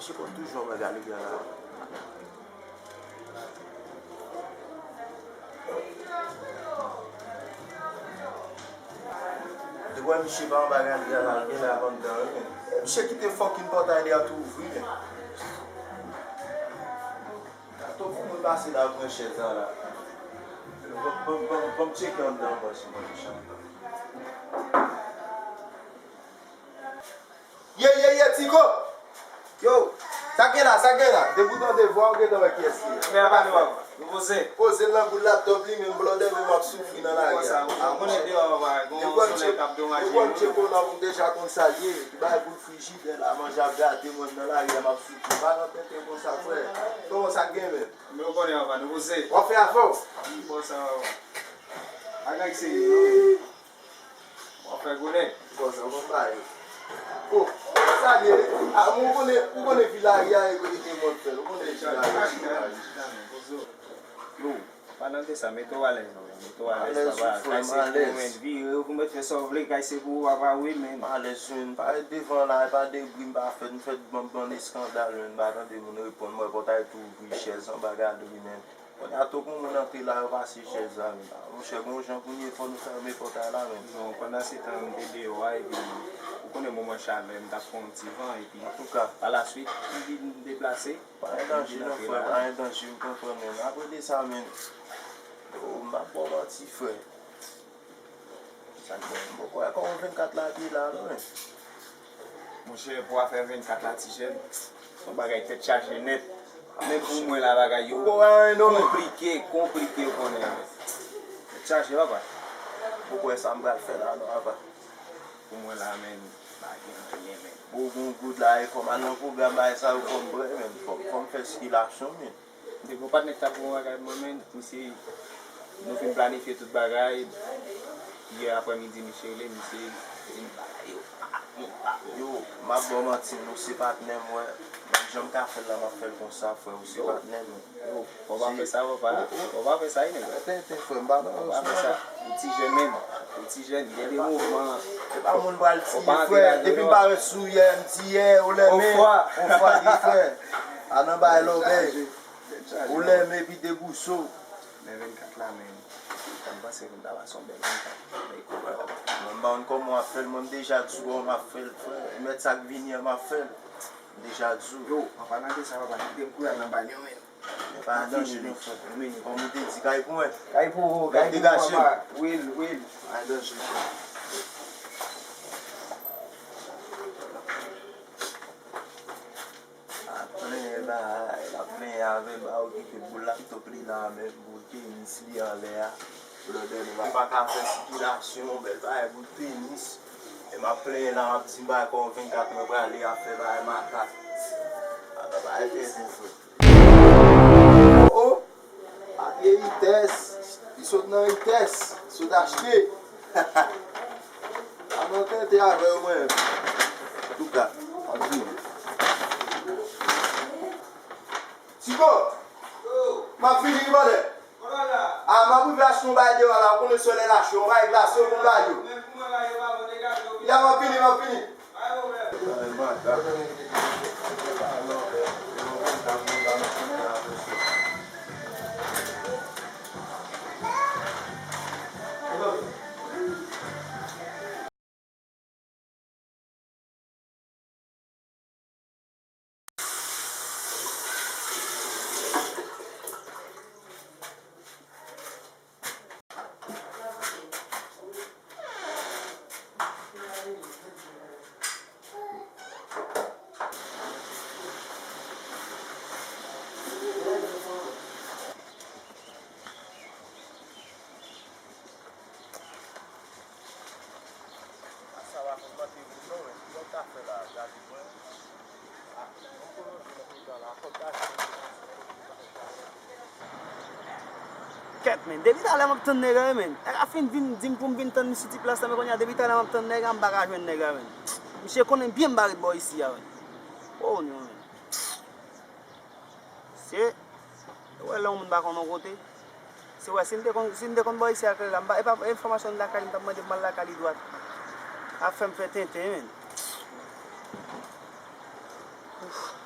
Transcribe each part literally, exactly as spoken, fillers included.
Misye konn toujou yon bagay li gen la. Depi w wè misye pa yon bagay li gen la, li gen la anndan wi, men. Misye kite fucking pòtay li a tou ouvri, men. Gato pou moun pase la pran chèz la la. Ban m, ban m, ban m, ban m tcheke anndan ankò si mwen mechan. Ye, ye, ye, Tiko! Yo, sa gen la, sa gen la? Depi w tande vwa, ou gentan wè kiyès li ye. Men apa nou ap, nou poze. Poze l nan boul laptop li, men blòdè, men m ap soufri nan lari a. Konsa, ou konnen deyò a, gon yon solèy k ap domaje nou. Depi w tcheke w la, ou deja konn sa l ye. Li bay boul frijidè la, manje ap gate, mwen nan lari a, m ap soufri. Pa nan tenten konsa, frè. Kòman sa k gen menm? Men ou konnen apa nou poze. W ap fè afè w? Wi, bòs, sa va. Bagay serye, wi. W ap fè konnen. Bòs, an konn bagay. O, sa gen, a, ou konnen, ou konnen vi lari a, e kote ke mwen fè l, ou konnen vi lari a. Yo, pa nan de sa, mete w alèz, non, mete w alèz, papa. Kay se pou mwen, vire, ou mèt fè sa w vle, kay se pou ou, papa, wi, men. M alèz, men, pa ret devan la, e pa de bri m pa fèt, m fèt banm bann eskandal, men, m pa tande moun reponn mwen, pòtay tou ouvri, chèz anba gade, wi, men. Kounye a, tout moun antre la, yo pase chèz la, men. Monchè, gon jan pou n ye, fò nou fèmen pòtay la, men. Non, pandan se tan, m te deyò a, epi, ou konnen moman chalè, m t ap pran yon ti van, epi, antouka, pa la swit, m vin deplase, pa gen danje, non, frè, pa gen danje, m konprann, men. Apre de sa, men, yo, m p ap ba w manti, frè. Sa k bon? M poko wè kòman vennkat la te la, non, men. Monchè, pou afè vennkat la, ti jèn, se yon bagay tèt chaje nèt. Men pou mwen la, bagay yo konplike, konplike, ou konnen. Tèt chaje, papa. Poko wè sa m pral fè la, non, papa. Pou mwen la, men, pa gen anyen, men. Bon, bon, good la, e fò m al nan pwogram, bagay sa yo fò m prè, men. Fò, fò m fè sikilasyon, men. Depi yon patnè k t ap yon bagay pou mwen, men, misye, nou fin planifye tout bagay. Yè aprèmidi, misye rele, misye di m bagay yo pa bon, pa bon. Yo, m ap ba w manti, nou se patnè m, wè. Menm jan m ka fè l la, m ap fè l konsa, frè, ou se patnè m. Yo, fò w pa fè sa, papa. Fò w pa fè sa, wi, nèg. Tenten, frè, m pa nan. Fò w pa fè sa. Ou ti jèn menm. Ou ti jèn, gen de mouvman. Se pa moun pral tiye, frè. Depi m parèt sou yè, m di yè, ou lèmen. Onfwa di, frè. A nan bay lòbèy. Ou lèmen epi debouche w. Men vennkat la, men, sa m panse m ta pase yon bèl vennkat. Mwen, m pa konn kòman w ap fè l, mwen, m deja di w kòman m ap fè l, frè. Mèt sa k vini an, m ap fè l. M deja di w. Yo, an palan de sa, papa, kite m kouri al nan bal yo, men. Men pa gen danje, non, frè. Men, kòm ou te di, kay pou mwen. Kay pou ou, kay pou ou, papa. Wi, wi. Pa gen danje, frè. Ap plenyen la, l ap plenyen avè m, pa okipe boul laptop li la menm, boul tenis li anlè a. Blòdè nou pa ka fè sikilasyon, bèl bagay boul tenis. E m ap plenyen la, m ap di m bagay kòm vennkat mwen prale ap fè bagay makak. Ala bagay tenten frè. Oh, oh. A ye Itès, li sot nan Itès, sot achte. A mwen tente avè yo mwen. Antouka, m ap vini. Tiko, m ap vini wi brother. A, m ap rive achte yon bagay deyò la, ou konnen solèy la cho, yon bagay glase, yon bon bagay yo. Ya, m ap vini, m ap vini. Sa va konn mante moun non, men ki lòt afè la, gade mwen. Kèt, men, depi talè m ap tann nèg la, men. Nèg la fin vin di m pou m vin tann li sou ti plas la, men kounye a, depi talè m ap tann nèg la, m pa ka jwenn nèg la, men. Misye konnen byen m pa ret bò isi a, men. Oh, non, men. Se, ou wè lè yon moun pa konn yon kote. Se wè, si m te konn, si m te konn bò isi a klè la, m pa, e pa enfòmasyon lakay li, m t ap mande pou m al lakay li dwat. Ap fè m fè tenten, men.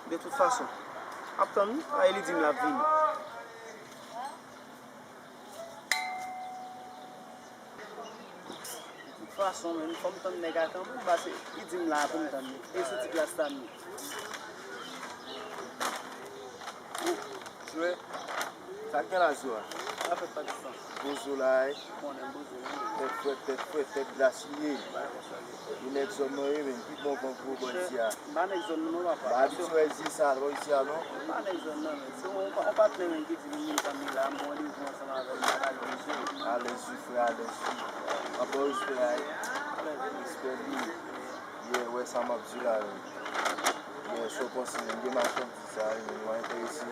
De tout fason, m ap tann wi, paske li di m l ap vini. De tout fason, menm, fò m tann nèg la kanmenm, paske li di m la pou m tann li. E sou ti plas la m ye. Jwe. Sa k gen la, Zo a? Sa fèt pa distans. Bozo la, wi. Konnen bozo, wi. Tèt frèt, tèt frèt, tèt glas li ye. Li nèg zòn nan, wi, men pi bon van gwo bò isi a. M pa nèg zòn nan non, papa. M pa abitye wè zye sa bò isi a non. M pa nèg zòn nan, men se yon, yon patnè menm ki di vin tann li la, m gen randevou ansanm avè l, m pa ka jwenn zye. Alèz wi, frè, alèz wi. M ap ba w respè a, wi. Respè li. Yeah, wè sa m ap di la, wi. Yeah, sa w panse, m gen machandiz sa, wi, men nou enterese.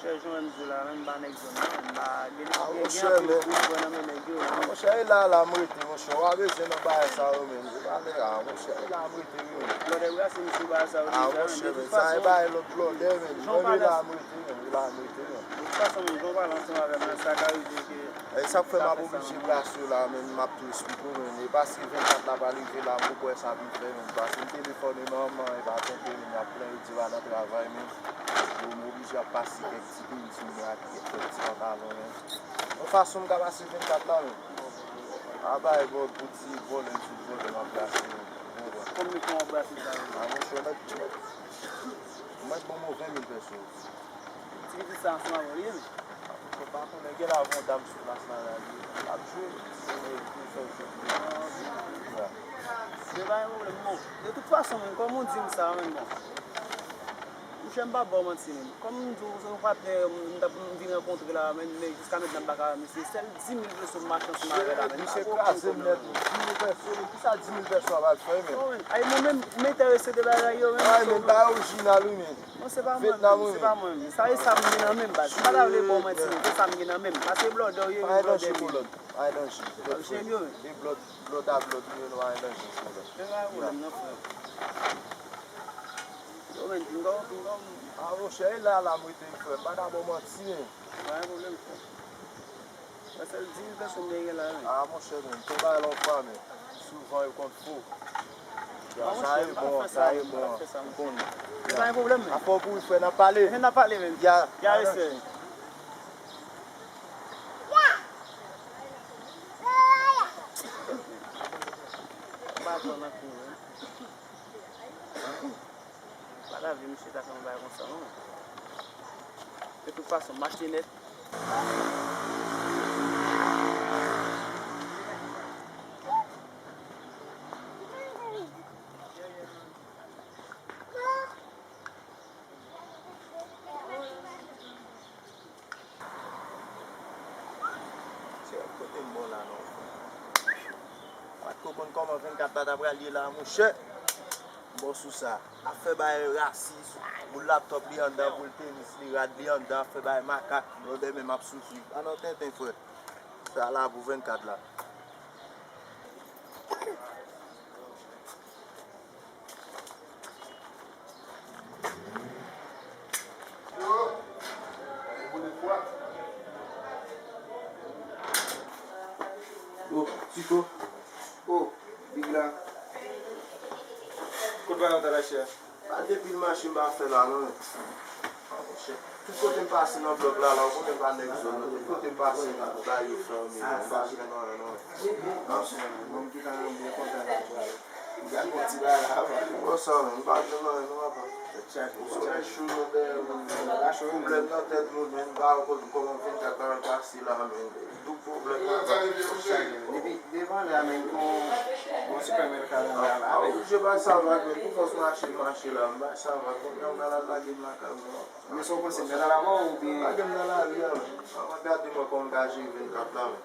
Monchè, jan w di la, menm m pa nèg zòn nan, m pa gen, gen, gen anpil gwo jwè nan men nèg yo, wi. Monchè, e la, la m rete, monchè. Ou pa bezwen nan bagay sa yo, menm. Se pa lè a, monchè. E la m rete, wi, menm. Blòdè, wi, a, se misye bagay sa yo deja, men de tout fason, sa e bagay lòt blòdè, menm. Mwen, e la m rete, menm. E la m rete, menm. De tout fason, menm, jan w pale ansanm avè m la, sa ka rive ke E sa k fè m ap oblije brase yo la, men m ap tou esplike w, men e paske vennkat la pral rive la, m poko wè sa pou m fè, men paske m telefòne manman, e pa tande, men y ap plenyen, yo di yo pa nan travay, men bon, m oblije ap pase kèk ti peyi sou mwen ak kèk ti pantalon, men yon fason m ka pase vennkat la, men a bay vòl pou ti vòlè m sot vòlè m ap brase, men ou konprann. Kòm nou fè w ap brase sa yo? A monchè, mèt, mèt, mèt ban m yon ven mil pèso. Ti pitit sa ansanm avè w li ye, men. Ou pa konnen, gen la yon dam sou plas la, la, li ap jwe, e, li fè jwe. Ya. Se pa yon pwoblèm, bon. De tout fason, menm, kòm ou di m sa, menm, bon. Monchè, m p ap ba w manti, menm. Kòm m di w, se yon patnè, m t ap, m vin rankontre la, menm, men jiska mentnan m pa ka wè misye. Sèl dis mil pèso m mache ansanm avè l la, menm. Misye kraze m nèt, wi. Dis mil pèso, men kisa dis mil pèso a pral fè, menm? Bon, menm, ay, mwen menm, m enterese de bagay yo, menm. Ay, men bagay orijinal, wi, men. Non, se pa mwen menm, se pa mwen menm. Sa e sa m gen nan men m, baz. M pa ta vle ba w manti, non, se sa m gen nan men m. Paske blòdè w ye, men blòdè m ye. Pa gen danje, blòd frè. E blòd, blòd a blòd, wi, nou pa gen danje, se blòd. Men pa gen pwoblèm, non, frè. Yo, men, pinga w, pinga w. A, monchè, e la, la, m rete, frè. M pa ta ba w manti, men. Pa gen pwoblèm, frè. Mwen sèl dis mil pèso m te gen la, wi. A, monchè, men, m te bay lòt fwa, men souvan yo konn fo. Ya, sa e bon, sa e bon, m konnen. Pa gen pwoblèm, men. Afè w kouri, frè, n ap pale. N ap pale, men. Ya. Ya, respè. M pa twò nan kou, men. Pa ta vle misye ta fè yon bagay konsa, non. De tout fason, mache nèt. Chè, kote m bon la non, frè? Patko konn kòman vennkat la ta pral ye la, monchè. M bon sou sa. Ap fè bagay rasis, boul laptòp li anndan, boul tenis li, rad li anndan, ap fè bagay makak, blòdè menm ap soufri. Pa nan tenten, frè. Sa la pou vennkat la. Oh, Tito. Oh, Big la. Kot bagay yo ta lache a? Pa depi l mache m pa fè la non. Tout kote m pase nan blòk la, la, ou konnen m pa nèg zòn nan. Tout kote m pase, bagay yo fèmen, m pa jwenn anyen non. Menm ki ta nan byen kontan la, pral. Gad yon ti bagay la, pral. Konsa menm, m pa jwenn anyen non, papa. Tèt chaje, tèt chaje. Sou men chou nan dèyè moun. Pwoblèm nan tèt moun, men m pa wè kòman vennkat la pral pase la, men. Tout pwoblèm nan. Depi devan lè a, men, gon, gon sipèmèt ka nan la, la. A, oblije bay sa vag, men, pou fòs mache, mache la, m bay sa vag, kounye a m pral al lage m lakay mwen. Men sa w panse, m pral al avè w oubyen? Lage m nan lari a, men. An, mwen gade mwen kòman m ka jere vennkat la, men.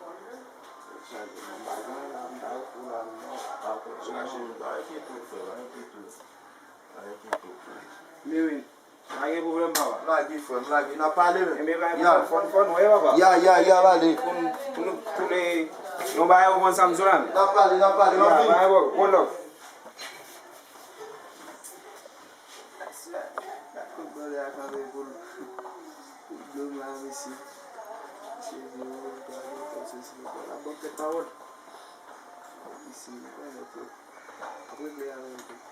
Chaje, m pa gen la, m pa pou la, non. Pa pou chaje, m pa enkyete w, frè, pa enkyete w. Pa enkyete w, frè. Men wi. Pa gen pwoblèm, papa. M lage, frè, m lage. N ap pale, men. Ebyen, pa gen pwoblèm. Fò n, fò n wè, papa. Ya, ya, ya, m ale. Pou n, pou nou, pou nou, yon bagay ou konn sa m di w la, men. N ap pale, n ap pale, m ap vini. Ya, pa gen pwoblèm. One love. Gad kot bòlè a kanpe pou l, pou l dlo m la, mesye. Mesye vye ou, gade, kòm se si l ap ban m kèk pawòl. Mesye, mwen mèt yo. Ap regle a menm tou.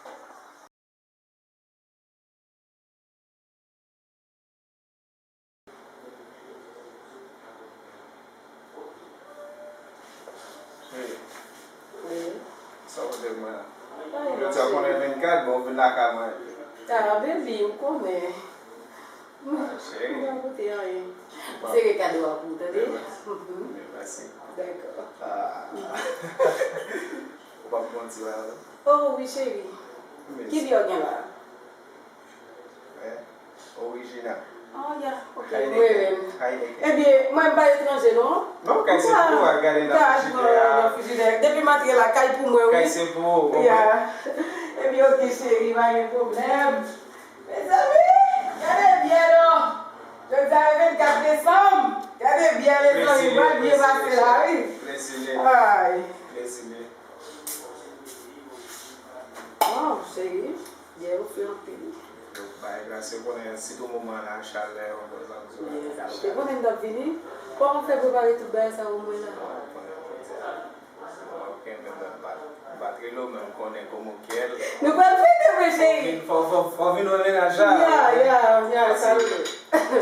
Mwen, jodi a konnen vennkat, bon, w vin lakay mwen. Ah, baby, ou konnen. Ah, cheri. M pa pote anyen. Sere kado a pou ou, tande? Mèsi. Dakò. Ah. Ou p ap pran ti bagay la? Oh, wi, cheri. Ki biyè w gen la? Orijinal. Oh, ya, ok. Heineken. Mwen menm. Heineken. Ebyen, mwen pa etranje, non. Non, kay se pou ou, al gade nan frijidè a. Nan frijidè. Depi m antre la, kay pou mwen, wi. Kay se pou ou, konprann? Ya. Ebyen, ok, cheri, pa gen pwoblèm. Mezanmi, gade byen, non. Jodi a, vennkat desanm. Gade byen, mezanmi, pral byen pase la, wi. Plezi li. Ay. Plezi li. Oh, cheri. Byen yo fre anpil. Yo bay gras, yo konnen sitou moman la, chalè, ou konn sa m di w la. Ou te konnen m t ap vini? Kòman w fè prepare tout bagay sa pou mwen la? Bon, ou konnen jodi a, m ap kenbe, m ap bat, bat relo, men m konnen kòman w ye. Nou pral fete vre, cheri. Fò w vin, fò, fò, fò w vin wè mennaj la. Ya, ya, ya, sa vre.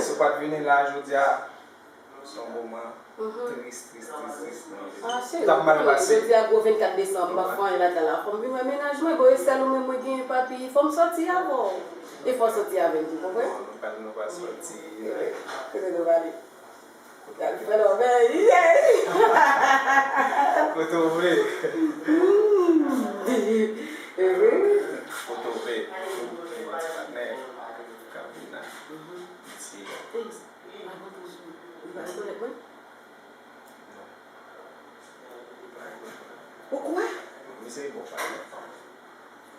Si w pa t vini la jodi a, Se yon moman tris, tris, tris, tris nan vi m. Tout ap mal pase. Jodi a gwo vennkat desanm, m pa fè anyen lakay la. Fò m vin wè mennaj mwen, bon, e sèl ou menm mwen genyen, papi. Fò m sòti avè w. E fò w sòti avè m tou, konprann? Non, nou pa, nou pa sòti. Kote nou prale? Kote w vle. Kote w vle. Kote w vle. Ou gen ti patnè k ap vin la. Ti. Ou pa rekonèt mwen? Non. Ou kwè? Misye bon, pa gen fanm.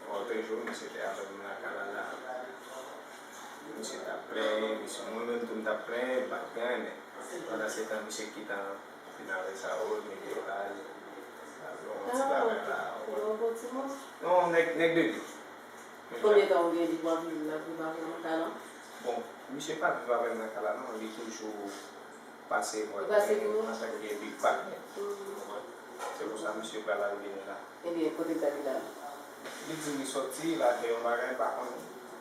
Lòt jou, misye te avè m lakay la la. Misye t ap plenyen, misye, mwen menm tou m t ap plenyen, m pa t gen anyen. Pandan se tan, misye kite an, vin avè sa, o, mete yo la, al yon ti bagay la. Non, nèg, nèg de byen. Konbyen tan ou gen li pou ap viv la, pou l pa pran nan kay la? Bon, misye pa viv avè m nan kay la, non, li toujou pase mwen. Li pase pou ou? Antanke big partner. Se pou sa misye pral al vini la. Ebyen, kote l ta vin la? Li di li sòti, l al fè yon bagay, m pa konn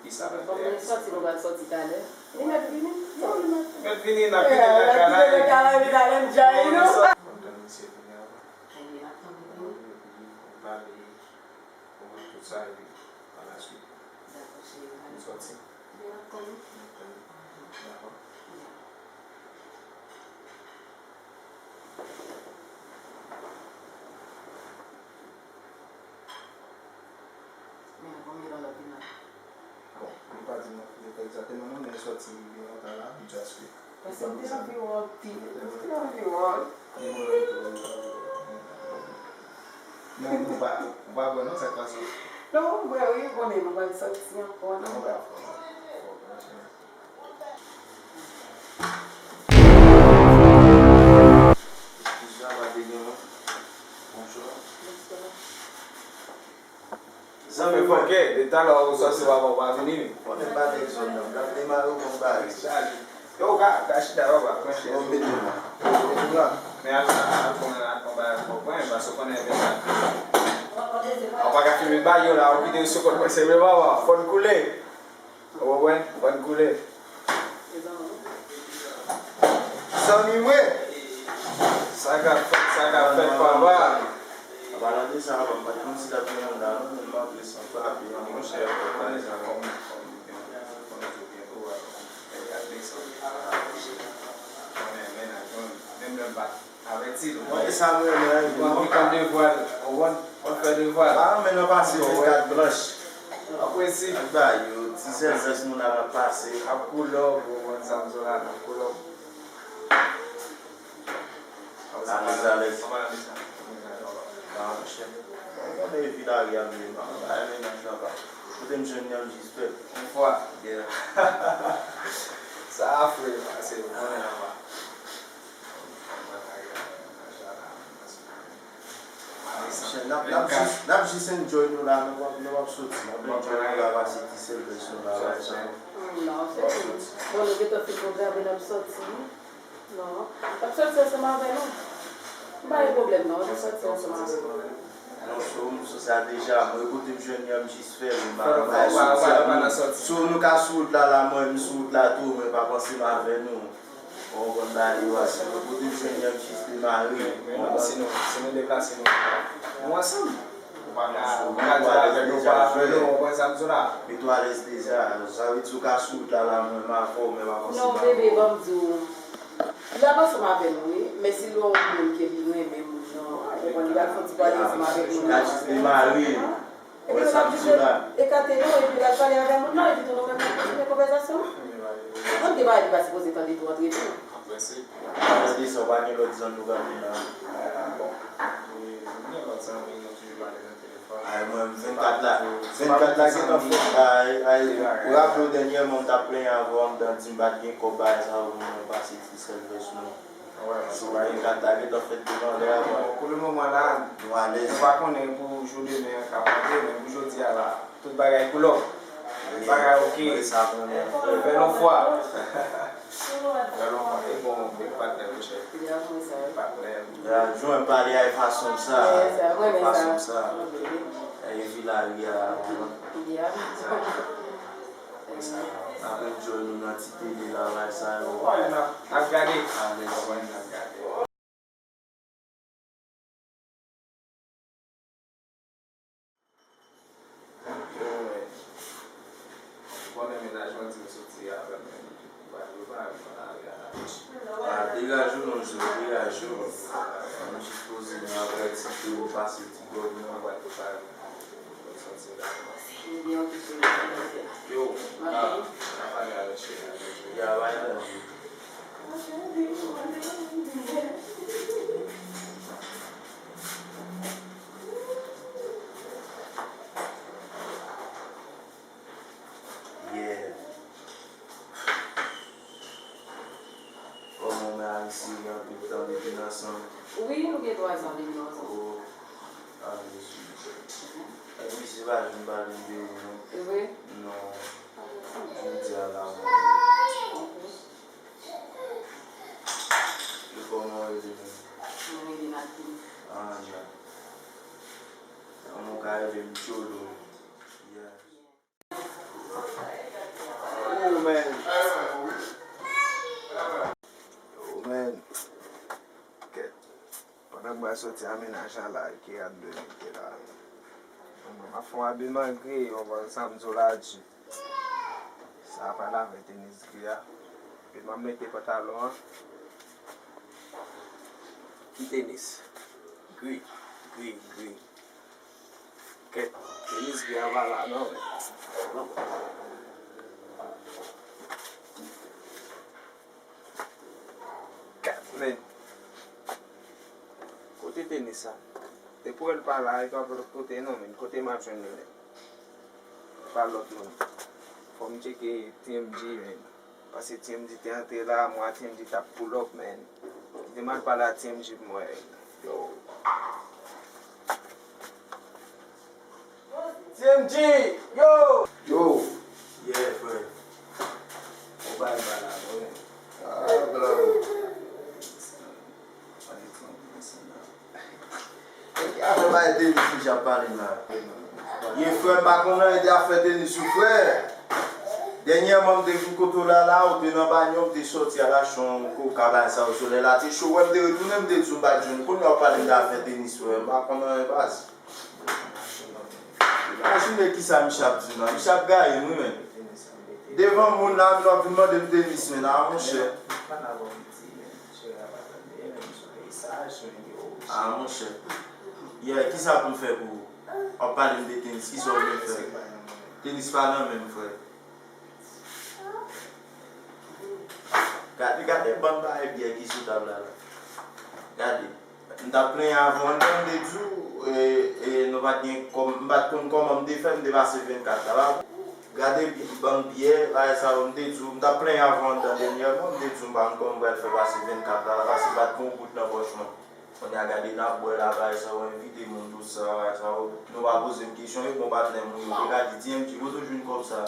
kisa l al fè. Kòm li sòti, nou pral sòti talè. Li mèt vini? Non, li mèt vini. Mèt vini, n ap kite l nan kay la, epi nou sòti. M ap tann misye vini avan. Ebyen, n ap tann li vini. Epi nou pale. Kòman tout sa ye pa la swit? Dakò, cheri, nou sòti. N ap tann ou. N ap tann ou. Dakò. Men konbyen tan l ap vin la? Bon, li pa di m egzakteman non, men l sòti byen lontan la, just wait. Paske m te anvi wè w anpil. M te anvi wè w. Men nou pa, ou pa bwè non, sa k pase? Non, m bwè wi, ou konnen nou pral sòti ankò, non? Eskize, pa te gen moun. Bonjou. Zanmi mwen. Fòkè, de talè ou sòti, papa w pa vini, wi. Konnen pa nèg zòn nan, m t ap demare w konn bagay. Yo, ou ka, ka chita, papa, pran chèz ou. Bon, mete m la. Mete m la. Men al, al pran, al pran bagay pou w pran, paske ou konnen men sa. Ou pa ka filme bagay yo la, ou kite yo sou kont mwen, se vre, papa, fò n koule. Ou konprann? Fò n koule. Zanmi mwen. Sa k ap fèt, sa k ap fèt, papa? Apalan de sa, m pa t konn si t ap gen moun la, non, men m ap lese yon frape, non, monchè, ou konnen sa, kòm, kòm, kòm di w byen tou a, vennkat desanm, konnen mennaj mwen, menm lè m pa t avèti l, ou konnen. E sa m renmen an, ou konn ki kòm devwa l, ou konn, ou konn fè devwa l. Pa renmen nan pase vennkat blanch. Apresye. Ak bagay yo, ti sèvis moun ap pase. Ap koule w, ou konn sa m di w la, ap koule w. Alèz, alèz. Kòman la, mèt la? Ba, monchè. Bon, ou konnen vi la reyabilite, m pa bay mennaj la pa. Kote m jwenn li an, m jis fè. Yon fwa. Yeah. Sa a fre, pase, ou konnen la pa. Monchè, n ap, n ap jis, n ap jis enjoy nou la, nou p ap, nou p ap soti. N ap enjoy nou la, pase ti sèvis nou la, pase. Non, se bon. Bon, nou gentan fin pwograme, n ap sòti. Non, m t ap sòti ansanm avè nou. M pa gen pwoblèm, non, m t ap sòti ansanm avè nou. Non, so, m sou sa deja. Mwen, kote m jwenn li an, m jis fè l. M pa, m pa soti. Si nou ka sou wout la, la, mwen, m sou wout la tou, men pa panse m avè nou. Ou konprann bagay yo a, si nou kote m jwenn li an, m jis demare. Men non, si nou, si nou deplase, nou, nou ansanm. Ou pa ka, ou pa ka di avè nou, ou pa avè nou, ou konprann sa m di w la? Li twò alèz deja. Sa vle di ou ka sou wout la, la, mwen, m avè w, men pa fòseman avè w. Non, bebe, ban m di w. L ap ansanm avè nou, wi, men si l wè yon moun ke li renmen moun nan, ou konprann, li pral fè yon ti pale ansanm avèk moun nan. L ap jis demare. Epi l ap jis ekate nou, epi l ap pale avè moun nan, epi tou nou menm n ap kontinye konvèsasyon nou. Donk, gen bagay li pa sipoze tande tou antre nou. An prensip. Alèz deja, ou pa gen lòt zanmi ou ka vin la? Bon. Gen lòt zanmi, nou toujou pale nan telefòn. Ay, mwen, vennkat la, vennkat la gentan fèt, ay, ay, ou raple w dènyèman m t ap plenyen avè w anndan, di m pa t gen kòb, bagay sa yo, mwen pase ti sèl vès nou. Vennkat la gentan fèt devan lè a, bon. Pou le moman la, nou alèz. Nou pa konnen pou jou demen an k ap antre, men pou jodi a la, tout bagay cool off. Bagay oke. Fè yon fwa. Fè yon fwa. E bon, big patnè, monchè. Patnè. Ya, jwenn pale a fason sa. Fason sa. E vilaj a. N ap enjoy nou nan ti tele la, bagay sa yo. N ap gade. Alèz. Ou konnen mennaj mwen di m soti avè m, men li pa, li pa renmen nan lari a la. Ah, degaje w non, Zo, degaje w. Ann jis poze nou apre ti kou, pase ti gòd nou. Yo, ah, n a pale avèk cheri a. Ya, bay danje. Yeah. Kòman w menm, Alice, gen anpil tan depi n ansanm? Wi, nou gen twa zan depi n ansanm. Oh, ah, Jezi. Epi se pa jwenn pale de ou, non. E vre? Non. Jodi a la, mwen. Ok. E kòman w rele menm? Mwen rele Nadine. Ah, ya. Kòman w ka rele m Tcholo? Yeah. Oh, man. Oh, man. Kèt. Pandan m pral soti a mennaj la la, ki rad dwe mete la? Mwen, m ap fè yon abiman gri, w konprann sa m di w la, di. Sa a pa lavé tenis gri a. Epi m ap mete pantalon an. Ki tenis? Gri, gri, gri. Kèt, tenis gri a pa la non, men. Non. Kat men. Kote tenis sa? Depi w wè l pa la, li pa lòt kote non, men. Kote m ap jwenn li menm? Pa lòt moun. Fò m tcheke T M G, men. Paske T M G te antre la, mwa T M G t ap pull up, men. Kite m al pale a T M G pou m wè. Yo. T M G, yo! Yo! Yeah, frè. Ou bay bal la, bro. Ah, bravo. Ki afè bay tenis misye ap pale la? Ye, frè, m pa konn anyen de afè tenis yo, frè. Dènyèman, m te vin kote w la, la, ou te nan banyo, m te sòti al achte yon koka, bagay sa yo, solèy la te cho, wè, m te retounen, m te di w m pa t jwenn. Kounye a w ap pale m de afè tenis, frè, m pa konn anyen, baz. Imajine kisa misye ap di m la. Misye ap gaye m, wi, men. Devan moun la, nou ap vin mande m tenis, men, a, monchè. A, monchè. Yeah, kisa pou m fè pou ou? W ap pale m de tenis, kisa w vle m fè? Tenis pa nan men m, frè. Gade, gade bann bagay byè ki sou tab la, la. Gade. M t ap plenyen avè w, m te di w, e, e, nou pa t gen kòm, m pa t konn kòman m te fè, m te pase vennkat la. Gade bann byè, bagay sa yo, m te di w, m t ap plenyen avè w anndan dènyèman, m te di w m pa konn kòman m pral fè pase vennkat la, la, paske m pa t gen yon goud nan pòch mwen. Kounye a gade n ap bwè la, bagay sa yo, envite moun, tout sa, bagay sa yo. Nou pa poze m kesyon, e bon patnè m ou ye, ou te ka di, T M G, kote w jwenn kòb sa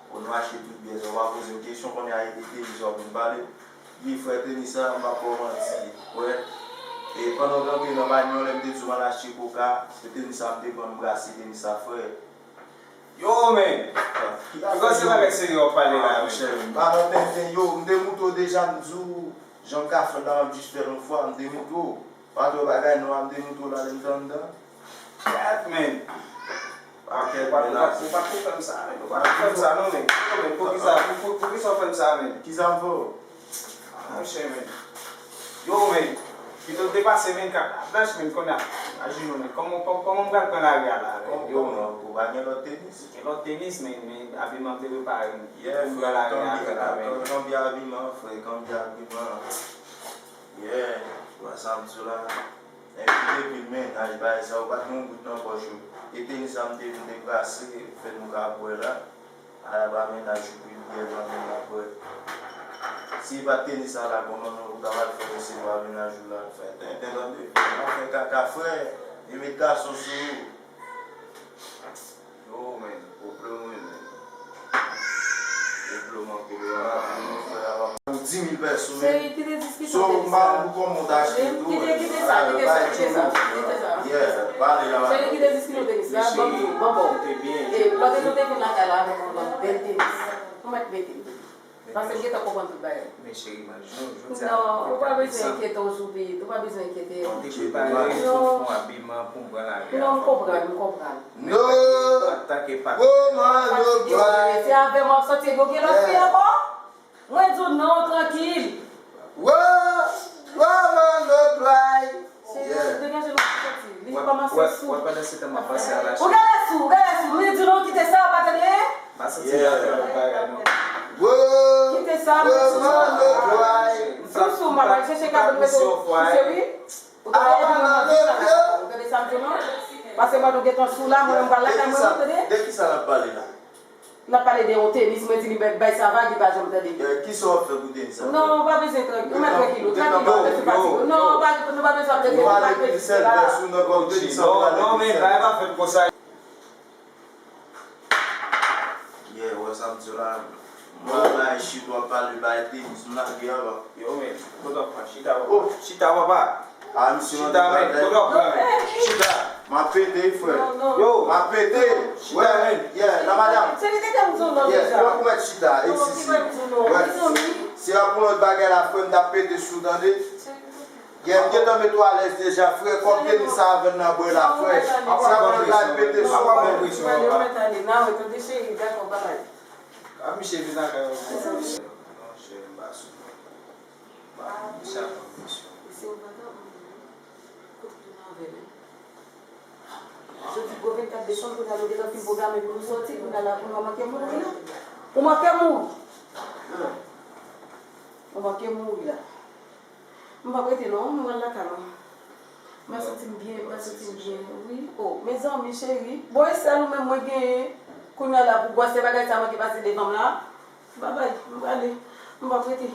pou nou achte tout byè sa, ou pa poze m kesyon, kounye a e de tenis w ap vin pale. Wi, frè, tenis sa, m p ap ba w manti, frè. E pandan w t antre nan banyo, lè m te di w m al achte koka, se tenis sa m te pran, m brase tenis sa, frè. Yo, men! Yo, se bagay serye w ap pale la, men. Monchè, m pa nan tenten, yo, m te montre w deja, m di w, jan m ka fè l la, m ap jis fè l yon fwa, m te montre w. Pa twò bagay non, m te montre w la, lè m te anndan. Chat, man. Ok, ou pa, ou pa, ou pa ko fè m sa, man. Ou pa ko fè m sa, non, man. Yo, man, poukisa, pou, pou, poukisa w fè m sa, man? Kisa m fè w? Ah, monchè, man. Yo, man. Pito w te pase, man, kat a blanch, man, kounye a. Imajine w, man. Kòman, kòman, kòman m pral pran lari a la, man? Yo, man, ou pa gen lòt tenis? Gen lòt tenis, man, men abiman m te prepare m. Yeah, pou m pran lari a, frè, kanbye, kanbye abiman, frè, kanbye abiman. Yeah, wè sa m di w la. Envite pil mennaj bagay sa, ou pa t gen yon goud nan pòch ou. E tenis sa m te, m te brase, fè nou ka bwè la. Ala ba mennaj ou pil byè nan men la bwè. Si pa t tenis sa la, kòman ou ta pral fè resevwa mennaj ou la? Fè tenten tande, pa fè kaka frè, e met gason sou ou. Yo, men, pwoblèm wi, men. Pwoblèm anpil wi, anpil wi, frè, a pa pou di mil pèso, men. Cheri, kite diskisyon tenis la. So, m pa konn pou kòman w ta achte tou, kite, kite sa, kite sa, kite sa, kite sa. Yeah, pale la. Cheri, kite diskisyon tenis la, ban m di w, ban m ba w. E, lòt jou te vin lakay la avèk yon lòt bèl tenis. Ou mèt mete. Paske m gentan konprann tout bagay. Men cheri, imajine w, jodi a. Non, ou pa bezwen enkyete w, Joubit. Ou pa bezwen enkyete w. Ou te prepare yon fon abiman pou m pran lari a. Non, m konprann, m konprann. Atake pa. Fatige w, se avè m w ap sòti epi w gen lòt fi ankò? Mwen di w non, trankil. Cheri, degaje nou pou sòti. Li kòmanse sou. Wè, pandan se tan m ap panse a la. Ou gade sou, ou gade sou. Mwen di non, kite sa, ou pa tande? Pa santi m ap fè lòt bagay, non. Kite sa, mwen sou sa. M sou sou, m ap al chèche kado m mete w kouse, wi. Ou tande, ou tande sa m di w, non? Paske mwen nou gentan sou la, mwen menm pral lakay mwen, ou tande? De kisa l ap pale la? N ap pale de yon tenis, mwen di li bay, bay sa vag, li pa janm tande. Eh, kisa w ap fè pou tenis sa? Non, ou pa bezwen trankil, ou mèt trankil, ou trankil, ou pa bezwen fatige. Non, ou pa, nou pa bezwen ap tande, nou pa bezwen ap tande. Non, non, men bagay pa fèt konsa. Yeah, wè sa m di w la. Mwen bay chita w ap pale bay tenis, m lage a ba. Yo, men, kote w ap pran? Chita, papa. Chita, papa. Ah, misye chita, men. Kote w ap pran, men? Chita. M ap pete, frè. Yo. M ap pete. Chita, men. Yeah, la madam. Se li te te m di w non deja. Yeah, ou mèt chita, eksizim. Wè. Se ap yon lòt bagay la, frè, m t ap pete sou, tande. Yeah, m gentan met ou alèz deja, frè. Kòm tenis sa avè n nan bwè la, frè. Se ap yon lòt bagay pete sou, frè. Mwen, mwen, mwen, tande, nan, tande, cheri, dakò, babay. A, misye vin lakay ou. Non, cheri, m pa sou. Misye ap pran presyon. Jodi gwo vennkat desanm, kounye a nou gentan fin pwograme pou nou sòti, kounye a la, kounye a w manke mouri la. Ou manke mouri. Ou manke mouri la. M p ap rete non, m pral lakay mwen. M pa santi m byen, m pa santi m byen, wi. O, mezanmi, cheri. Bon, e sèl ou menm mwen genyen. Kounye a la, pou gwòsè bagay sa manke pase devan m la. Babay, m prale. M p ap rete.